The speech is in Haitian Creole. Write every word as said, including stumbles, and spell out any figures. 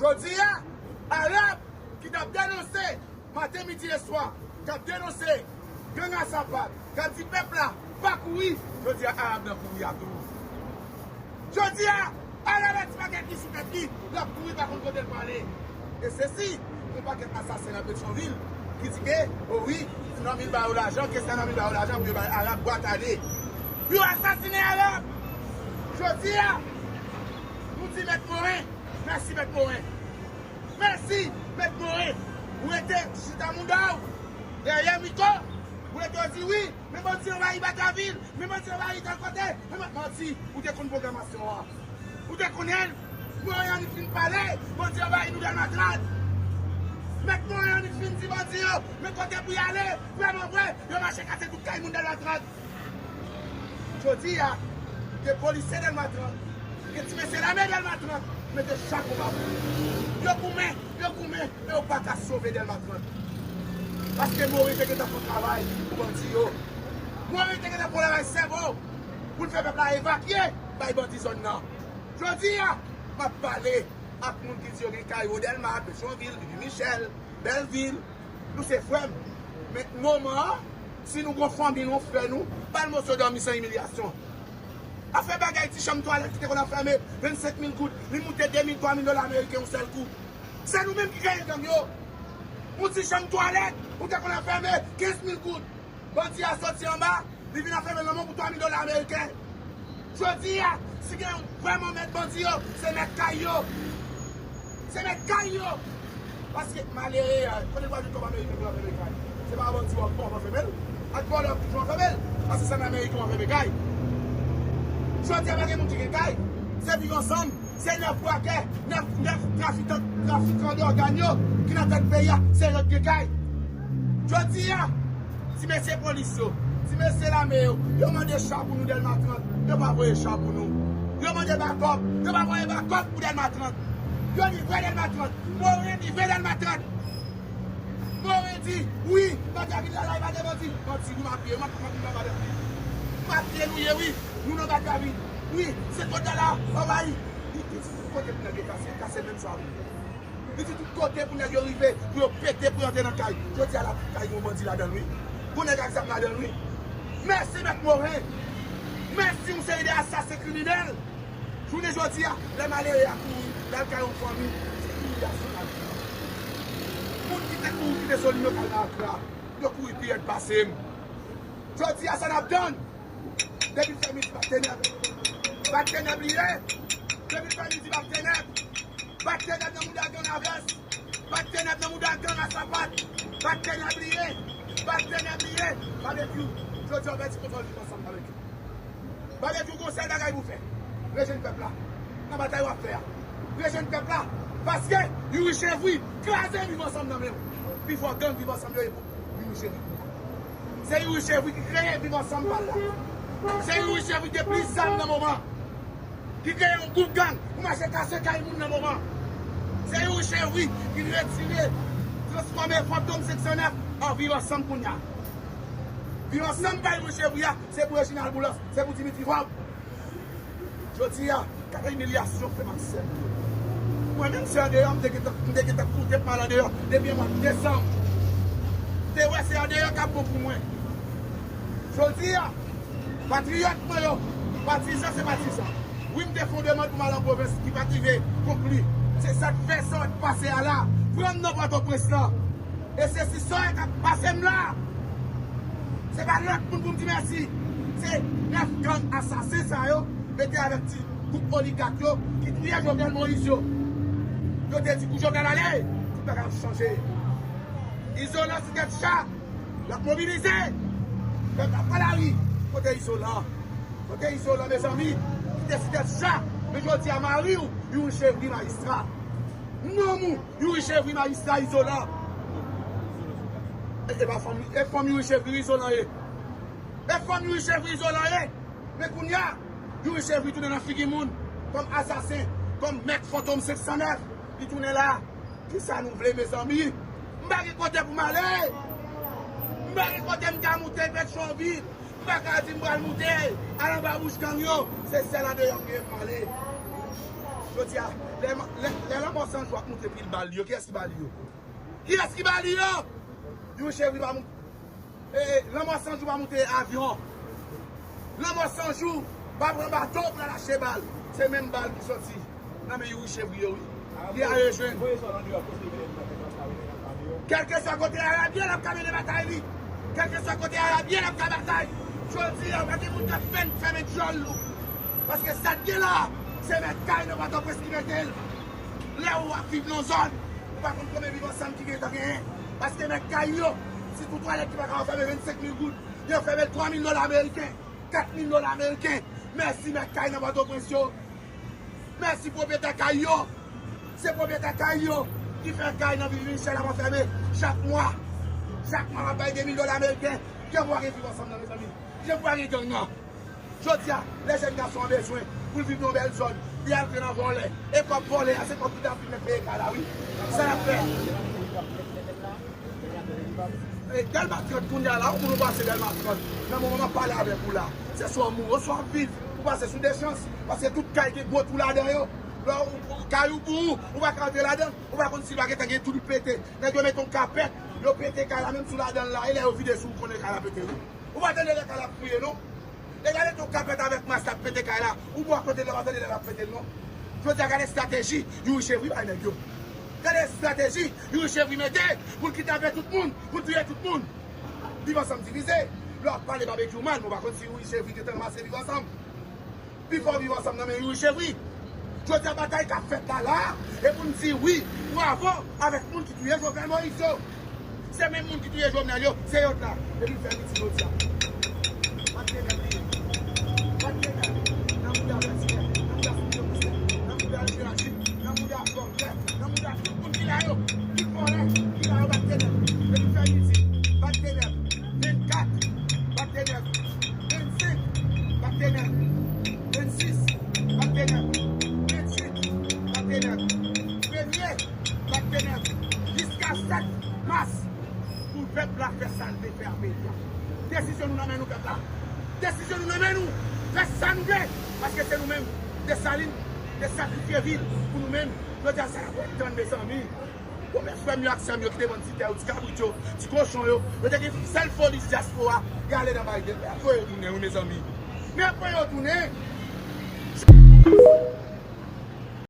Jodi a, Arab ki t ap denonse maten, midi e swa, k ap denonse gang a sapat, k ap di pèp la pa kouri, jodi a Arab nan kouri a tou. Jodi a, Arab a ti pakèt li sou tèt li, l ap kouri pa konn kote l prale. E se si yon pakèt asasen nan Petyonvil ki di ke, o wi, Normil ba yo lajan, ke sa Normil ba yo lajan pou yo bay Arab bwat ale. Yo asasinen Arab. Jodi a, nou di Mèt Moren, mèsi Mèt Moren. Mèsi Mèt Moren. Ou rete chita mouda w dèyè mikwo, ou rete di wi, men bandi anvayi Batavil, men bandi anvayi tèl kote, men mwen manti, ou te konn pwogramasyon an. Ou te konnen l, Moren annik fin pale, bandi anvayi nou Dèlma trant. Mèt Moren annik fin di bandi yo, men kote pou y ale, vrèman vre, yo mache kase tout kay moun Dèlma trant. Jodi a, gen polisye Dèlma trant, gen ti mesye lame Dèlma trant, mete chapo ba yo. Yo goumen, yo goumen, men yo pa ka sove Dèlma trant. Paske Moren te gentan fè travay pou bandi yo. Moren te gentan fè travay sèvo pou l fè pèp la evakye bay bandi zòn nan. Jodi a, m ap pale ak moun ki di yo gen kay yo Dèlma, Petyonvil, Rivi Michèl, Bèlvil. Nou se frè m. Men moman an, si nou gon fanmi nou, frè nou, ba l moso dòmi san imilyasyon. Afè bagay ti chanm twalèt ki te konn ap fèmen vennsenk mil goud, li moute de mil, twa mil dola ameriken yon sèl kou. Se nou menm ki kreye gang yo. Yon ti chanm twalèt, ou te konn ap fèmen kenz mil goud. Bandi a soti anba, li vin ap fèmen l nan men w pou twa mil dola ameriken. Jodi a, si gen yon vrèman mèt bandi yo, se mèt kay yo. Se mèt kay yo. Paske malere a, kote l pral jwenn kòb ameriken pou l ap fèmen kay? Se pa bandi w ap, w ap fèmen l? Ak vòlè w ap toujou fèmen l? Paske se nan ameriken w ap fèmen kay. Jodi a, pa gen moun ki gen kay. Se viv ansanm. Se nèf bwakè, nèf, nèf trafikan, trafikan dògàn yo ki nan tèt peyi a, se yo k gen kay. Jodi a, ti mesye polis yo, ti mesye lame yo, yo mande cha pou nou Dèlma trant, yo pa voye cha pou nou. Yo mande bakòp, yo pa voye bakòp pou Dèlma trant. Yo livre Dèlma trant, Moren livre Dèlma trant. Moren di, wi, Batavil la, la, pa de bandi. Manti, wi, m ap ye, m ap, m ap, m ap, m ap ye, nou ye, wi. Nou nan Batavil. Wi, se kote la, anvayi. Li di tout kote pou nèg yo kase, kase menm swa, wi. Li di tout kote pou nèg yo rive, pou yo pete, pou yo antre nan kay. Jodi a la, kay yon bandi ladan l, wi. Gon nèg ak zam ladan l, wi. Mèsi, Mèt Moren. Mèsi, yon seri de asasen kriminèl. Jounen jodi a, lè malere a kouri, l al kay yon fanmi, se imilyasyon l al pran. Moun ki te kouri kite Solino k al nan Akra, yo kouri pi rèd pase m. Jodi a, sa n ap tann? Depi l fè midi, bat tenèb. Bat tenèb li ye. Depi l fè midi, bat tenèb. Bat tenèb nan mouda gang a vès. Bat tenèb nan mouda gang a sapat. Bat tenèb li ye. Bat tenèb li ye. Babekyou, jodi a, w pèdi kontwòl Viv Ansanm, Babekyou. Babekyou, gon sèl bagay pou fè. Rejwenn pèp la. Nan batay w ap fè a. Rejwenn pèp la. Paske Youri Chevri kraze Viv Ansanm nan men w. Pi fò gang Viv Ansanm yo ye pou Youri Chevri. Se Youri Chevri ki kreye Viv Ansanm pa l la. Se Youri Chevri ki gen plis zam nan moman. Ki kreye yon gwoup gang pou mache kase kay moun nan moman. Se Youri Chevri ki retire, transfòme Fantom senk san nèf an Viv Ansanm kounye a. Viv Ansanm pa Youri Chevri a, se pou Reginald Boulos, se pou Dimitri Vorbe. Jodi a, gade imilyasyon frè m ak sè m yo. Mwen menm se andeyò, m te gentan, m te gentan koute pou m al andeyò depi mwa desanm. M te wè se andeyò k ap bon pou mwen. Jodi a, patriyòt mwen yo, patizan se patizan. Wi, m te fè yon demann pou m al an pwovens ki pa t rive konkli. Se sa k fè sa w ap pase a la, pran m nan Pòtoprens lan. E se si sa w ap pase m la. Se pa lòt moun pou m di mèsi. Se nèf gang asasen sa yo, mete avèk ti gwoup oligak yo ki touye Jovenel Moïse yo. Yo te di kou Jovenel ale, tout bagay ap chanje. Izolan sou tèt cha, l ap mobilize. Pèp la pran lari. Kote Izolan? Kote Izolan, mezanmi? Ki te sou tèt cha. Men jodi a, mari w, Youri Chevri majistra. Nonm ou, Youri Chevri majistra Izolan. E, e pa fanm, e fanm Youri Chevri Izolan ye. E fanm Youri Chevri Izolan ye. Men kounye a, Youri Chevri tounen nan figi moun. Kòm asasen, kòm mèt Fantom senk san nèf, li tounen la. Kisa nou vle, mezanmi? M pa gen kote pou m ale. M pa gen kote m ka moute Petyonvil. M pa ka di m pral moute al anba wouch gang yo. Se sèl andeyò m gen pou m ale. Jodi a, lè, lè, lè Lanmò San Jou ap moute pil bal li yo, kiyès ki ba li yo? Kiyès ki ba li yo? Youri Chevry pa moute, e, e, Lanmò San Jou pa moute avyon. Lanmò San Jou pa pran bato pou l al achte bal. Se menm bal ki soti nan men Youri Chevry yo, wi. Li al rejwenn. Kèlkeswa kote Arab ye, l ap ka mennen batay li. Kèlkeswa kote Arab ye, l ap ka batay. Jodi a, pa gen moun k ap fè n fèmen djòl nou. Paske sa k gen la, se mèt kay nan Pòtoprens ki mete l. Lè ou ap viv nan zòn, ou pa konn konbyen Viv Ansanm ki gentan genyen. Paske mèt kay yo, sitou twalèt ki pa ka fèmen vennsenk mil goud, yo fèmen l twa mil dola ameriken, kat mil dola ameriken. Mèsi mèt kay nan Pòtoprens yo. Mèsi pwopriyetè kay yo. Se pwopriyetè kay yo ki fè kay nan Vivi Michèl ap anfèmen chak mwa. Chak mwa, w ap bay de mil dola ameriken. Kijan pou pa gen Viv Ansanm nan, mezanmi? Kijan pou pa gen gang nan? Jodi a, lè jèn gason an bezwen pou l viv nan yon bèl zòn, li antre nan vòlè. E kòb vòlè a, se kòb ki ta fin mèt peye kay la, wi. Sa y ap fè? E, Dèlma trant kounye a la, yon moun ou pase Dèlma trant. Nan moman m ap pale avèk ou la, se swa w mouri, swa w ap viv. Ou pase sou de chans, paske tout kay gen gwo twou ladan yo. Lè w, kay ou pou ou, ou pa ka antre ladan, ou pa konn si l pa gentan gen twou li pete. Nèg yo mete yon kapèt, yo pete kay la menm sou ladan l la, e lè yo vide sou ou, konnen kay la pete, wi. Ou pa tande lè kay la ap kriye, non? E gade ton kapèt avèk mas l ap pete kay la. Ou bò akote l la, ou pa tande lè l ap pete l, non? Jodi a, gade estrateji Youri Chevry bay nèg yo. Gade estrateji Youri Chevry mete pou l kidnape tout moun, pou l touye tout moun. Viv Ansanm divize. Lè w ap pale Babekyou mal, men w pa konn si Youri Chevry gentan ranmase Viv Ansanm. Pifò Viv Ansanm nan men Youri Chevry. Jodi a, batay k ap fèt la, la, e pou n di wi, bravo avèk moun ki touye Jovenel Moïse yo. Se menm moun ki touye Jovenel yo, se yo t la. Epi l fè mitin jodi a. Bat tenèb li ye. Bat tenèb. Nan mouda Vètyè, nan mouda Sipye Pousè, nan mouda Epe Lajik, nan mouda Vòlè, nan mouda tout moun ki la yo, ki vòlè, ki la yo bat tenèb. Epi l fè mitin. Bat tenèb. Vennkat. Bat tenèb. Vennsenk. Bat tenèb. Vennsis. Bat tenèb. Vennwit. Bat tenèb. Premye. Bat tenèb. Jiska sèt mas. Pou pèp la fè sa l vle fè a peyi a. Desizyon nou nan men nou, pèp la. Desizyon nou nan men nou. Fè sa nou vle. Paske se nou menm. Desalin te sakrifye vi l pou nou menm. Jodi a, sa n ap tann, mezanmi. Konbyen frè m yo ak sè m yo ki te vann ti tè yo, ti kabrit yo, ti kochon yo, yo te gen sèl foli ti dyaspora, y ale nan Biden. Fò yo tounen, wi, mezanmi. Men fò yo tounen.